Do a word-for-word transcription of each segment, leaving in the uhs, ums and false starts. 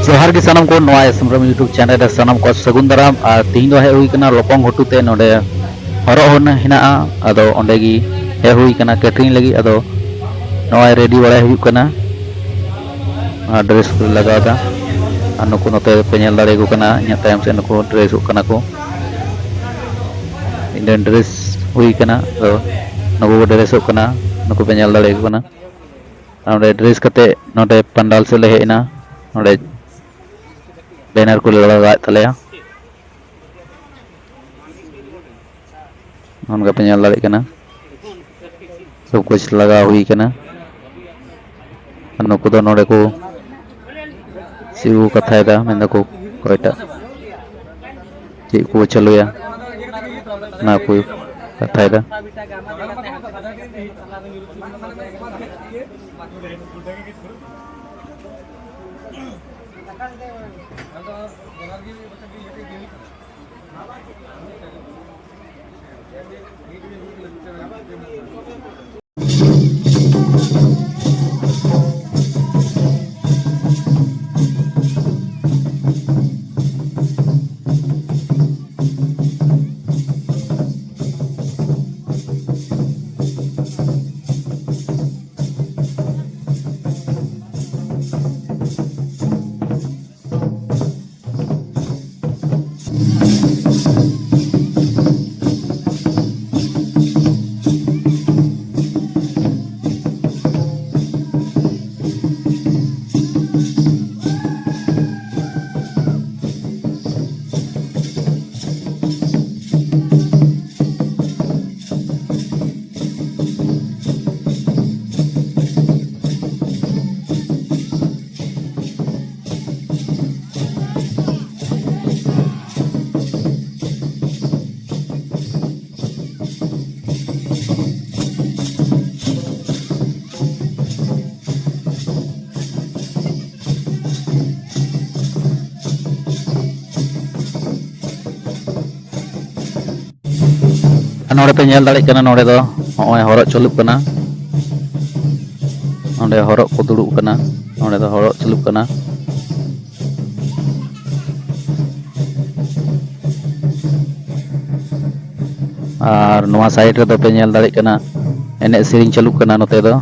ᱡᱚᱦᱟᱨ ᱜᱮ ᱥᱟᱱᱟᱢ ᱠᱚ, ᱱᱚᱣᱟ ᱮᱥ ᱦᱮᱢᱵᱨᱚᱢ YouTube ᱪᱮᱱᱮᱞ ᱨᱮ ᱥᱟᱱᱟᱢ ᱠᱚ ᱥᱟᱹᱜᱩᱱ ᱫᱟᱨᱟᱢ᱾ ᱟᱨ ᱛᱤᱦᱤᱧ ᱫᱚ ᱦᱮᱡ ᱦᱩᱭ ᱠᱟᱱᱟ ᱞᱚᱯᱚᱝ ᱜᱷᱩᱴᱩ ᱛᱮ, ᱱᱚᱰᱮ ᱦᱚᱨᱚᱜ ᱦᱚᱸ ᱦᱮᱱᱟᱜᱼᱟ, ᱟᱫᱚ ᱚᱸᱰᱮ ᱜᱮ ᱦᱮᱡ ᱦᱩᱭ ᱠᱟᱱᱟ ᱠᱮᱴᱨᱤᱝ ᱞᱟᱹᱜᱤᱫ᱾ ᱟᱫᱚ ᱱᱚᱜᱼᱚᱭ ᱨᱮᱰᱤ ᱵᱟᱲᱟᱭ ᱦᱩᱭᱩᱜ ᱠᱟᱱᱟ, ᱟᱨ ᱰᱨᱮᱥ ᱠᱚ ᱞᱟᱜᱟᱣ ᱮᱫᱟ᱾ ᱟᱨ ᱱᱩᱠᱩ ᱱᱚᱛᱮ ᱯᱮ ᱧᱮᱞ ᱫᱟᱲᱮᱭᱟᱠᱚ ᱠᱟᱱᱟ, ᱤᱧᱟᱹᱜ ᱛᱟᱭᱚᱢ ᱥᱮᱫ ᱱᱩᱠᱩ ᱰᱨᱮᱥᱚᱜ ᱠᱟᱱᱟ ᱠᱚ᱾ ᱤᱱᱰᱤᱭᱟᱱ ᱰᱨᱮᱥ ᱦᱩᱭ ᱠᱟᱱᱟ, ᱟᱫᱚ ᱱᱩᱠᱩ ᱠᱚ ᱰᱨᱮᱥᱚᱜ ᱠᱟᱱᱟ, ᱱᱩᱠᱩ ᱯᱮ ᱧᱮᱞ ᱫᱟᱲᱮᱭᱟᱠᱚ ᱠᱟᱱᱟ᱾ ᱟᱨ ᱱᱚᱰᱮ ᱰᱨᱮᱥ ᱠᱟᱛᱮ ᱱᱚᱰᱮ ᱯᱟᱱᱰᱟᱞ ᱥᱮᱫ ᱞᱮ ᱦᱮᱡ ᱮᱱᱟ᱾ ᱱᱚᱰᱮ ᱵᱮᱱᱟᱨ ᱠᱚ ᱞᱟᱜᱟᱣᱮᱫ ᱛᱟᱞᱮᱭᱟ, ᱚᱱᱠᱟ ᱯᱮ ᱧᱮᱞ ᱫᱟᱲᱮᱭᱟᱜ ᱠᱟᱱᱟ᱾ ᱥᱚᱵ ᱠᱩᱪ ᱞᱟᱜᱟᱣ ᱦᱩᱭ ᱠᱟᱱᱟ᱾ ᱟᱨ ᱱᱩᱠᱩ ᱫᱚ ᱱᱚᱰᱮ ᱠᱚ ᱪᱮᱫ ᱠᱚ ᱠᱟᱛᱷᱟᱭᱮᱫᱟ, ᱢᱮᱱ ᱫᱟᱠᱚ ᱚᱠᱚᱭᱴᱟᱜ ᱪᱮᱫ ᱠᱚ ᱪᱟᱹᱞᱩᱭᱟ, ᱚᱱᱟ ᱠᱚ ᱠᱟᱛᱷᱟᱭᱮᱫᱟ᱾ ᱟᱨ ᱱᱚᱰᱮ ᱯᱮ ᱧᱮᱞ ᱫᱟᱲᱮᱭᱟᱜ ᱠᱟᱱᱟ, ᱱᱚᱰᱮ ᱫᱚ ᱱᱚᱜᱼᱚᱭ ᱦᱚᱨᱚᱜ ᱪᱟᱹᱞᱩᱜ ᱠᱟᱱᱟ᱾ ᱱᱚᱰᱮ ᱦᱚᱨᱚᱜ ᱠᱚ ᱫᱩᱲᱩᱵ ᱠᱟᱱᱟ, ᱱᱚᱰᱮ ᱫᱚ ᱦᱚᱨᱚᱜ ᱪᱟᱹᱞᱩᱜ ᱠᱟᱱᱟ᱾ ᱟᱨ ᱱᱚᱣᱟ ᱥᱟᱭᱤᱰ ᱨᱮᱫᱚ ᱯᱮ ᱧᱮᱞ ᱫᱟᱲᱮᱭᱟᱜ ᱠᱟᱱᱟ, ᱮᱱᱮᱡ ᱥᱮᱨᱮᱧ ᱪᱟᱹᱞᱩᱜ ᱠᱟᱱᱟ᱾ ᱱᱚᱛᱮ ᱫᱚ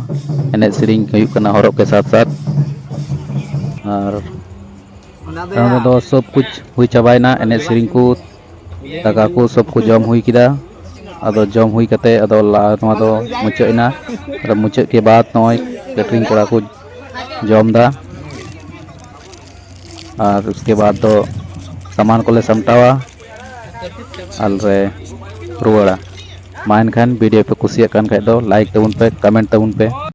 ᱮᱱᱮᱡ ᱥᱮᱨᱮᱧ ᱦᱩᱭᱩᱜ ᱠᱟᱱᱟ ᱦᱚᱨᱚᱜ ᱠᱮ ᱥᱟᱛ ᱥᱟᱛ᱾ ᱟᱨ ᱱᱚᱰᱮ ᱫᱚ ᱥᱚᱵ ᱠᱩᱪ ᱦᱩᱭ ᱪᱟᱵᱟᱭᱮᱱᱟ, ᱮᱱᱮᱡ ᱥᱮᱨᱮᱧ ᱠᱚ, ᱫᱟᱠᱟ ᱠᱚ ᱥᱚᱵ ᱠᱚ ᱡᱚᱢ ᱦᱩᱭ ᱠᱮᱫᱟ᱾ ᱟᱫᱚ ᱡᱚᱢ ᱦᱩᱭ ᱠᱟᱛᱮ ᱟᱫᱚ ᱞᱟ- ᱱᱚᱣᱟ ᱫᱚ ᱢᱩᱪᱟᱹᱫ ᱮᱱᱟ᱾ ᱟᱨ ᱢᱩᱪᱟᱹᱫ ᱠᱮ ᱵᱟᱫ ᱱᱚᱜᱼᱚᱭ ᱠᱮᱴᱨᱤᱝ ᱠᱚᱲᱟ ᱠᱚ ᱡᱚᱢ ᱫᱟ᱾ ᱟᱨ ᱩᱥᱠᱮ ᱵᱟᱫ ᱫᱚ ᱥᱟᱢᱟᱱ ᱠᱚᱞᱮ ᱥᱟᱢᱴᱟᱣᱟ ᱟᱨ ᱞᱮ ᱨᱩᱣᱟᱹᱲᱟ᱾ ᱢᱟ ᱮᱱᱠᱷᱟᱱ ᱵᱷᱤᱰᱤᱭᱳ ᱯᱮ ᱠᱩᱥᱤᱭᱟᱜ ᱠᱟᱱ ᱠᱷᱟᱡ ᱫᱚ ᱞᱟᱭᱤᱠ ᱛᱟᱵᱚᱱ ᱯᱮ, ᱠᱚᱢᱮᱱᱴ ᱛᱟᱵᱚᱱ ᱯᱮ᱾